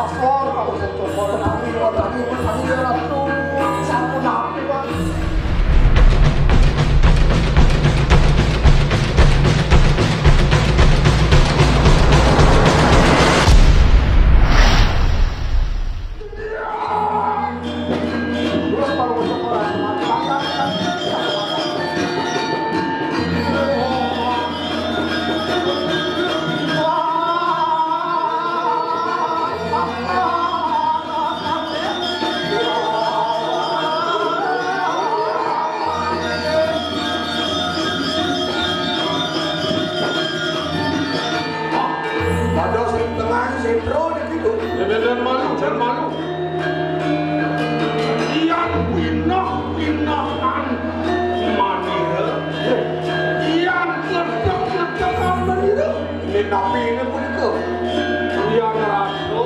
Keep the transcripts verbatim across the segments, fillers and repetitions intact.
Paspor, Pak Ustaz Cokor, kami, kami, kami, Ratu. Sampun apa, Pak? Dados ing tengahing sétra niki, Dun. Ya, dan, dan malu, dan malu. Yan pinah-pinahan manira. Yan kledek-kledekan manira. Ini tapi ini punika. Yan rasa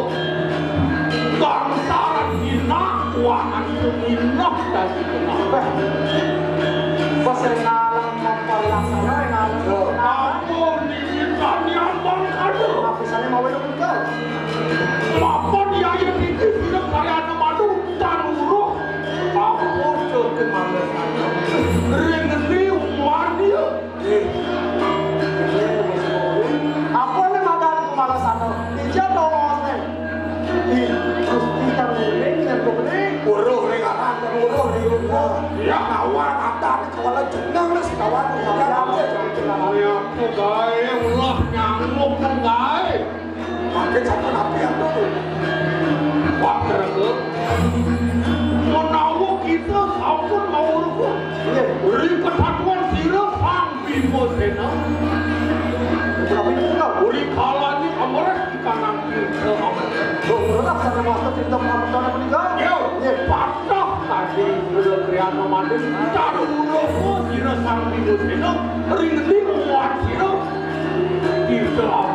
gangsaran pinah, wahan pinah dadi pinah. Beh, pas ring alam mapalaksana, ring alam. Yo. Ampun, niki tani ambang kada. Mapisane mawe Mapan yaya niki sira karyana madu tan uruh. Ampun jati mangesana. Ring endi umuan dia? Eh. Apa ne madan kumalasana? Ija tongosne. Ih, Gusti kang uling nyentuk ne. Uruh ring aran, uruh ring uruh. Ya, kawan, adan kuala jeneng ne sekawan. Ya, apa gae ulah nyanggup gae. Mangkin sampun api anu. Wah, Ratu. Menawa kita sampun mawruh. Nggih. Ri kesatuan sira Sang Bima Sena. Tapi pun uri kalane amreh ikanang tirta amreh. Kok ora sana master tirta amreh punika? Yo, nggih. Patah tadi udah kriana manis. Taruh sira Sang Bima Sena. Ring endi muat sira. Tidak.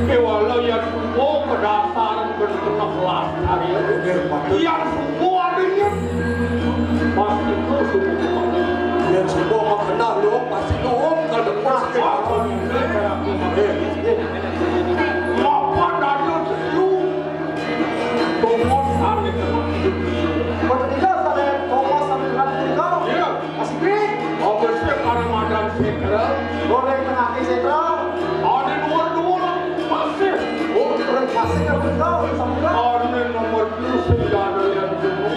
Kewala yang subuh kedasar berkenok las hari. Yang subuh harinya. Pasti itu subuh. Yang subuh makenah lu, pasti lu, kalau pas. Eh, eh. Mapan ada lu. Tongos sami kena. Betul tidak, sami tongos sami kena tinggal. Iya. Masih pi? Apa sih para madan setra? Boleh tengah setra. Ada nomor dua masih. Oh, terus masih kan betul, sampai. Ada nomor dua sudah ada yang dulu.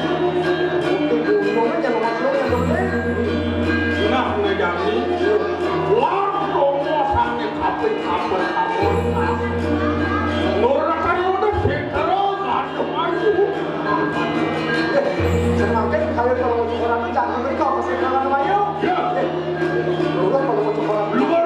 Itu gunungnya jangan masuk yang dulu. Nah, ngejani. Wah, tongos sami. Apik, apik, apik. Nur akan udah setra, aduh, aduh. Eh, semakin kalian kalau mau cukuran jangan mereka masih kalah sama ayo. Ya. Eh, lu kan kalau mau cukuran. Luar.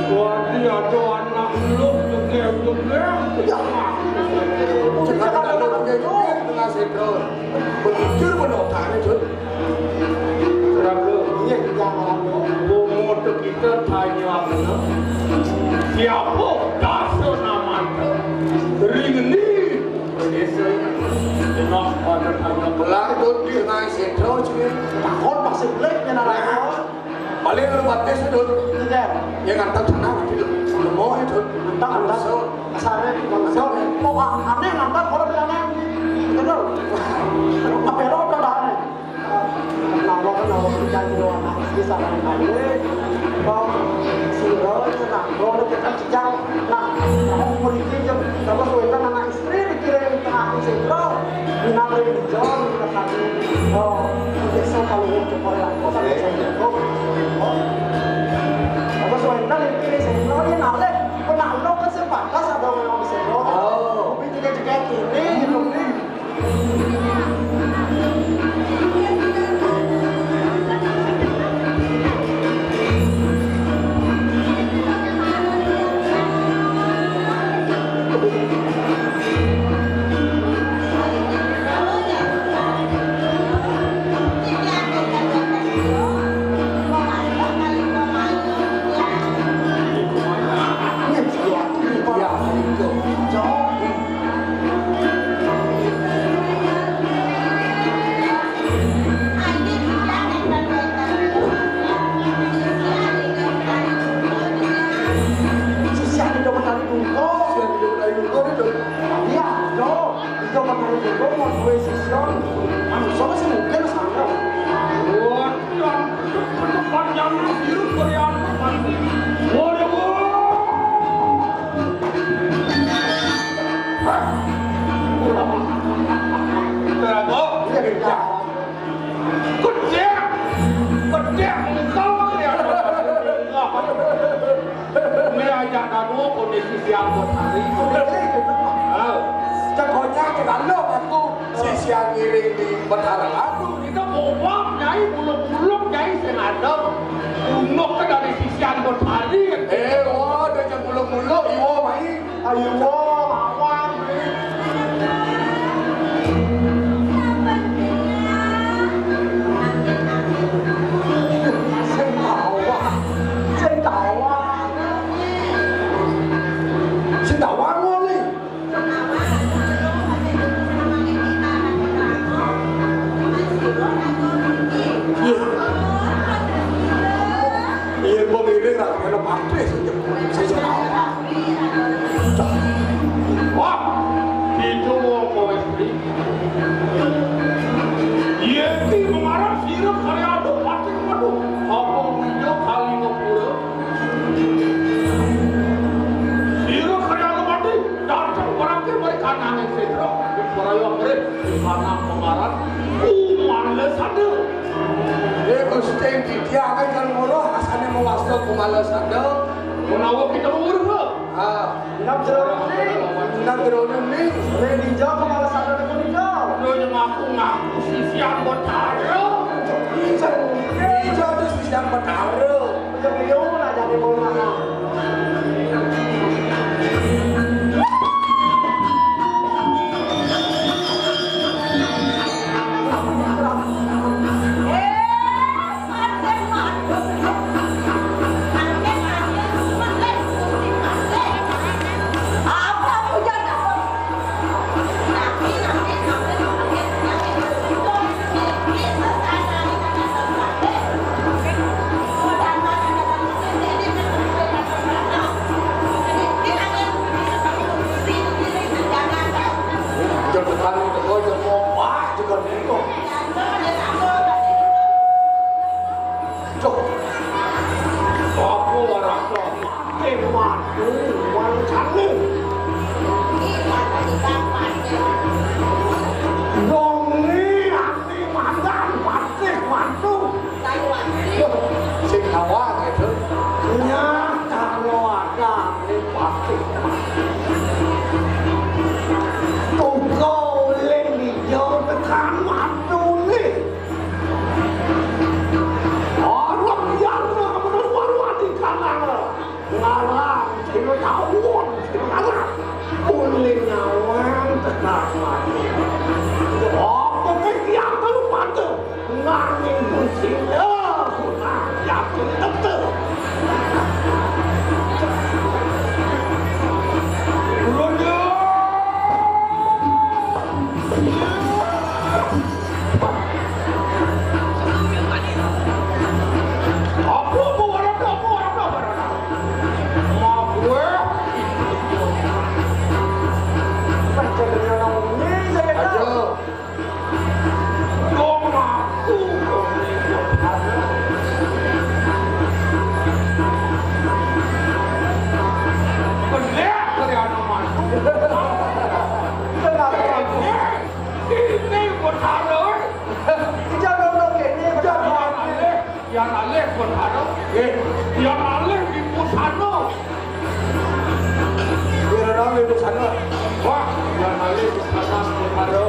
Wadi ada anak lu, jegel-jegel. Ya. Jangan ada lu, jegel-jegel, tengah sentral. Bujur menotane, Jun. Raga, iya, kita ngomong. Bomo kita tanya kena. Siapa dasa namanya? Ring endi? Desa. Jelas pada tanya. Belah, Jun, di naik sentral, Jun. Takon masih belik, ya, nara. Paling lu batis, Dun. Iya. Ya, ngantar sana, Dun. Lemo, ya, Dun. Ngantar, ngantar. So. Kasarnya, so. Kok aneh ngantar, kalau bilangnya, gitu. Apa ya, lo udah aneh? Kenapa, kenapa kita gitu, anak istri, saran aja. Kok, siro, senang, kalau kita kijang, nah, kamu mriki jeng, terus wénten anak istri dikirim ke aku sentro, minang ring ijo, minang kami, oh, besok kalau untuk Korea, kok sampai sentro, oh, terus wénten dikirim sentro, ya nalih, pernah lo ke sepakas ada orang di sentro, oh, tapi juga juga ini, ini, Coba kalau jodoh mau duwe sisya, anu, sapa sing mungkin sangka? Wah, yang panjang biru korean. Waduh. Hah? Kenapa? Iya, iya. Gedek, gedek, engkel ya. Ini aja dadu kondisi siang buat hari. Kondisi gitu. Ah. Cekonya kita lo aku sisian ngiring di Betara aku. Kita ngomong nyai, buluk-buluk nyai sing ada. Unuk ke dari sisian buat hari. Eh, wah, ada yang buluk-buluk, iwo mai. Ayo, wong, awang. Sing tawang, sing tawang. Sing tawang ngene. Iya. Iya, wong ini ra kena pabrik sing sing tawang. Wah, itu wong kowe iki. Yen iki mengarang sirep kaya anu pati metu. Apa winyo kali ngepura? Sirep kaya anu pati, dateng perangke mari kanane Sedro. Peraya ngrip di kanang pengarang. Kumale sadel. Eh, Gusti, dia kan kalau ngono, asane mewasta kumale sadel. Menawa kita mengurus, Pak. Ah. Nang jero ning, nang jero ning, ning. Ning ninja kepala sadar punika. Lho, yang ngaku-ngaku sisian Betara. Ninja, ninja itu sisian Betara. Yang liu lah jadi bola. Cepetan itu kok, ya, mau, wah, juga bingung. Cuk. Apa ora kok? Eh, waduh, wancane. Donge ati mandan patih mantu. Sing awak gitu. Nyatano adane patih mantu. Tunggu uling dia tekan mantune. Arep yang menurut Parwati kanang. Ngarang, sing tawon, sing ngarang. Uling ngawang tekan mati. Apa ke yang telu mati? Nanging Gusti, eh, aku tetep. Ulun yo. Ini Betara. Ijab dulu kene, Betara. Yang alih Betara. Eh, yang alih di pusana. Yang alih di pusana. Wah, yang alih di pusana Betara.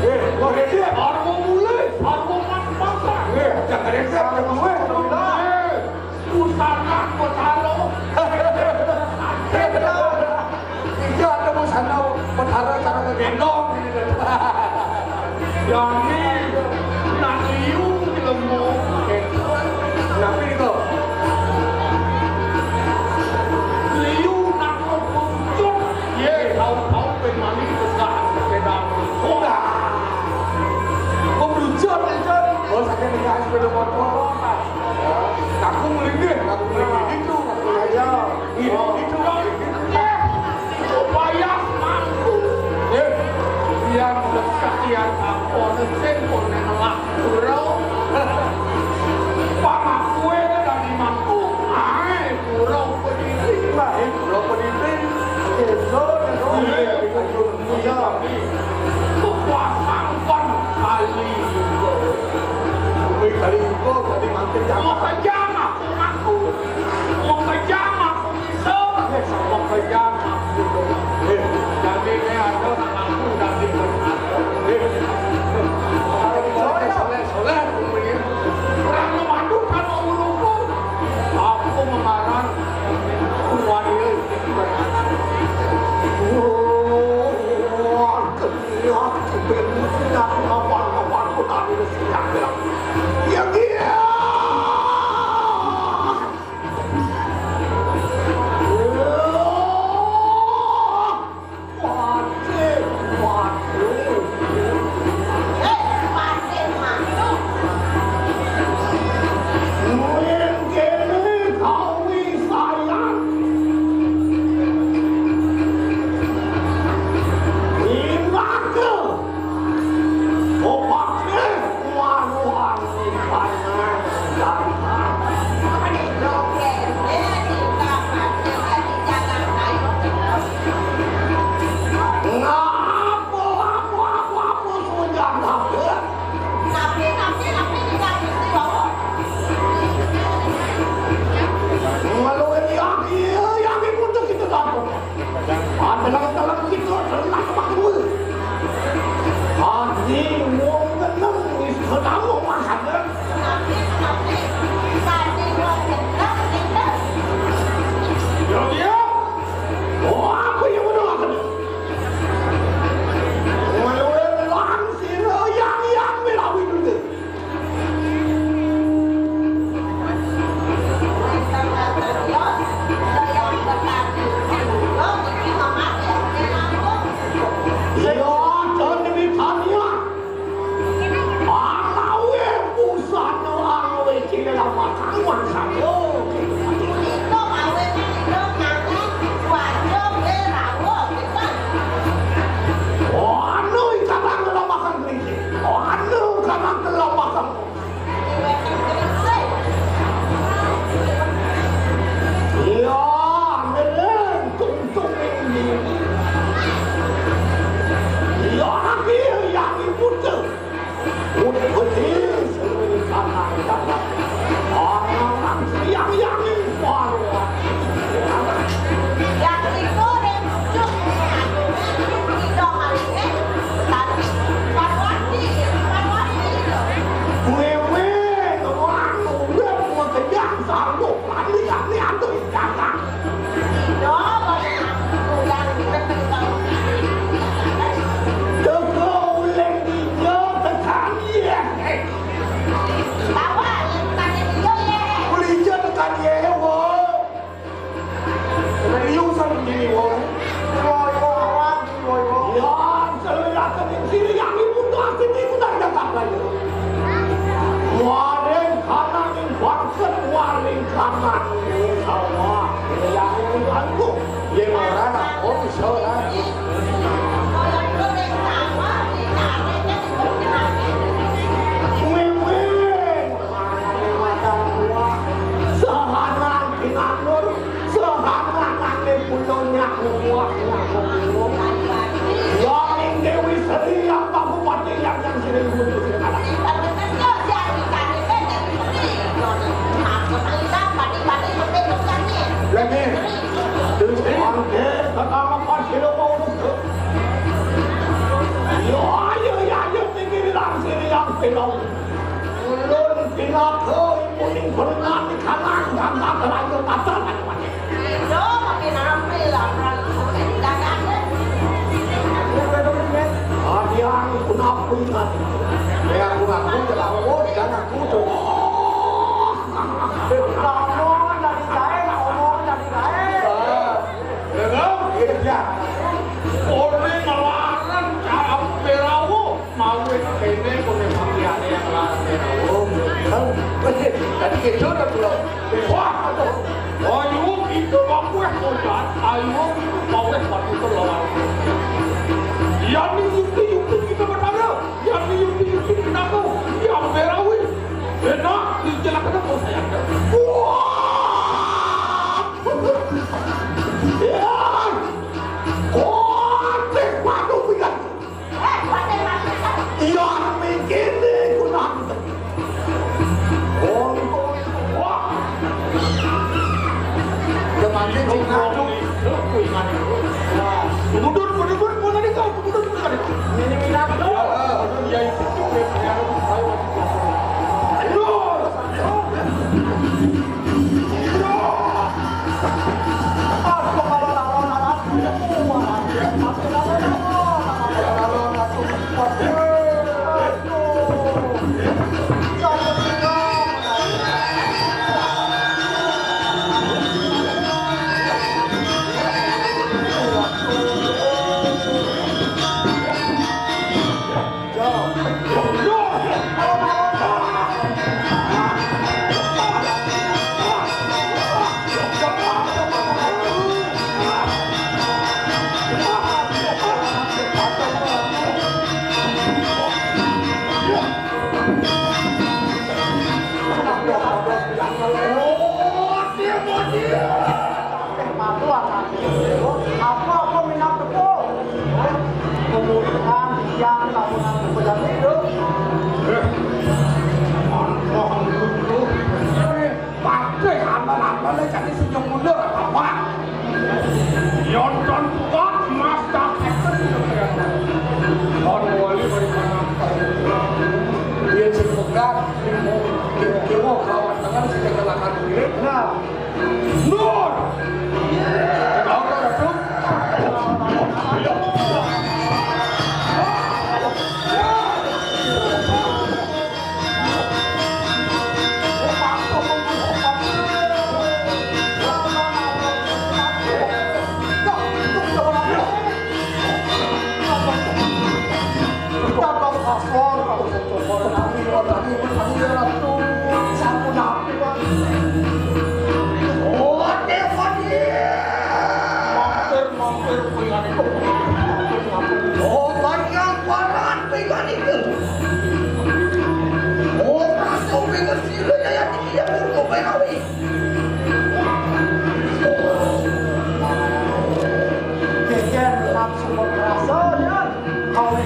Eh, wah, ini. Arwo mulai, arwo mas-masan. Eh, jangan itu, jangan gue. Eh, pusana Betara. Iya, ada busana Betara cara ngegendong ini. Jani nak liu ilmu. Tapi itu liu nak merucut. Ye, tahu-tahu pemani besar sepeda. Udah. Merucut itu. Oh, saya nikah sepeda motor. Aku melindih, aku melindih itu. Ayo. Itu, itu. Supaya mampu. Eh, iya, Kono sing kono ngelak pura. Pamakué dadi mangku. Ae pura pendidik. Lah, pura pendidik. Desa, desa. Iya. Kekuasaan pan kali. Kuwi kali engko dadi mangkin. Mau kejam aku, aku. Mau kejam aku. Wis, wong kaya aku. Eh, dadi nek ada nak aku dadi. Eh, soleh, soleh, soleh. Orang ngomong kan mau ngerukuk. Aku mengarang kuwani. Oh, aku ben tidak ngapa-ngapa, aku tak ada siap. Ya, dia. Teleng-teleng kita telah makmur. Adi wong tenang wis ketemu makan. Yo, yo. Oh, aku yang menolak. Walau lang sira yang yang melawi dulu. Iya, dan demi kalian. Alawe busana alawe cile lama kawan saja. Anu ikatan lama kan mriki. Anu kan lama kan. Iya, ndeleng tungtung ini. Iya, nanti yang ibu tuh. Udah betul, seluruh tanah dapat. Orang yang yang baru. Yang itu yang muncul. Wewe, orang udah mau kenyang sanggup. Lali, lali, aduh, jangan. Teko uleng ijo tekan, iya. Uleng ijo tekan, iya, wo. Seriusan gini, wo. Wo, wo, awan, wo, wo. Ya, selayaken sing siriyang ibu tuh asli ibu tak dapat lagi. Waring kanan ing bangket, waring kanan ing sawah. Siriyang ibu tuh. Yen ora nak, oh, bisa ora. Kuwi, kuwi. Sahanan kinanur, sahanane pulo nyaku, nyaku. Ya ning Dewi Sri, apa bupati yang yang sering muncul sekarang. Lagi. Terus, oke, tetangga pas sira mau nunggu. Yo, ayo, ya, ayo, pinggir lang sini yang pinong. Ulun pinaka ibu ning berengan di kanan, gangga terlalu patah, kan, Pak. Ayo, makin ambil lah, terlalu sampai di kanan, ya. Adiang, kenapa ingat? Ya, aku ngaku, ya, aku, ya, aku, tuh. Ngomong dari saya, ngomong dari saya. Dengar? Iya, iya. Oleh ngelaran cara perawo, mau kene kone pakaiannya ngelaran perawo. Tadi gitu udah pulang. Wah, aduh. Ayo, kita bakuh kocan. Ayo, kita bakuh waktu itu lawan. Yang itu, itu kita bertanya. Yang ini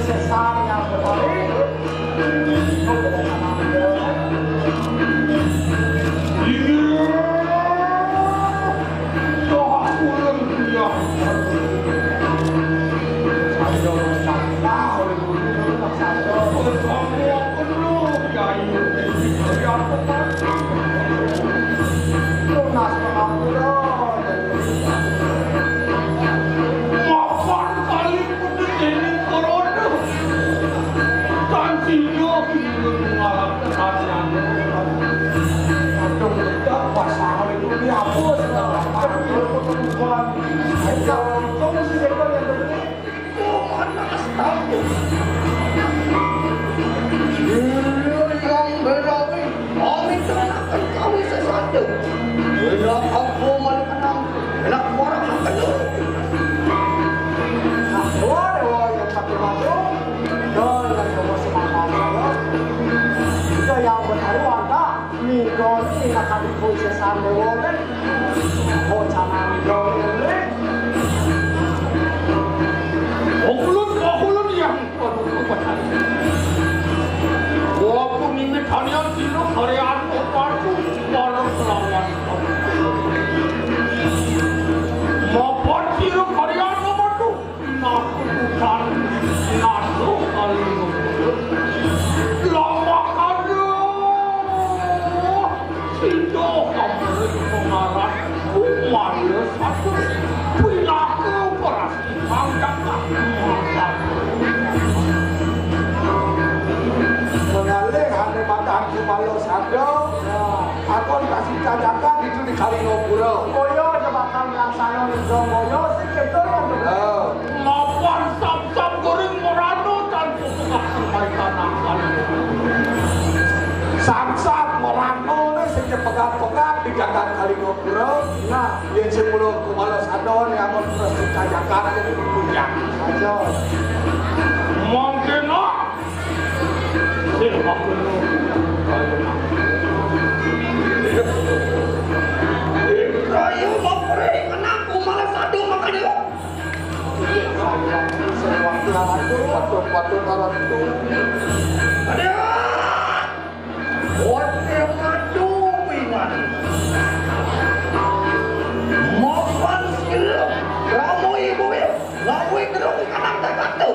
Sesar yang berbalik. Iya. Doa pulang dia. Saya ucapkan oleh guru, saya ucapkan, ya, iya, iya. Tunas pengangguran. Mapan kali putih ini corona. Tan sinyo bingung ngalap pertanyaan. Aduh, kita pasal itu dihapus. Kita untung sih, kita yang penting. Iya, yang berawi. Kami tenangkan kami sesuatu. Bila aku malu menang, enak orang akan dulu. Nah, dua dewa yang pakai maju, dan yang coba semangat saya. Kita yang bertaruhan, dah. Migoni nakadi konsesande wole. Bocana migoni le. Okulun, okulun yang waduh, bocana. Wapun ini kalian dino kalian opatu bareng kelawan. Mapan dino kalian opatu. Nakutukan nasu kali. Lamakana sida kamari pengaran kumaya satu pinaka perasaan jagat. Mengalih ane batang kumala sada, akan kasih cacakan itu di Kalingapura. Koyo aja bakal melaksana ning Jonggoyo sing kedo kan. Oh. Mapan sap-sap goreng morano tanpa pengah sampaikan akal. Sap-sap morano ne sing pegat-pegat di jagat Kalingapura. Nah, yen sing mulo kumala sada ne amun terus dicacakan jadi punya. Aja. Mungkin, ah. Sing aku. Ayo, mau pergi, kenapa malah satu makan dulu? Patut-patut alat tu. Ada. Ote madu pingan. Mapan sila. Ramo ibu ya. Ngawi gerung kanang takatu.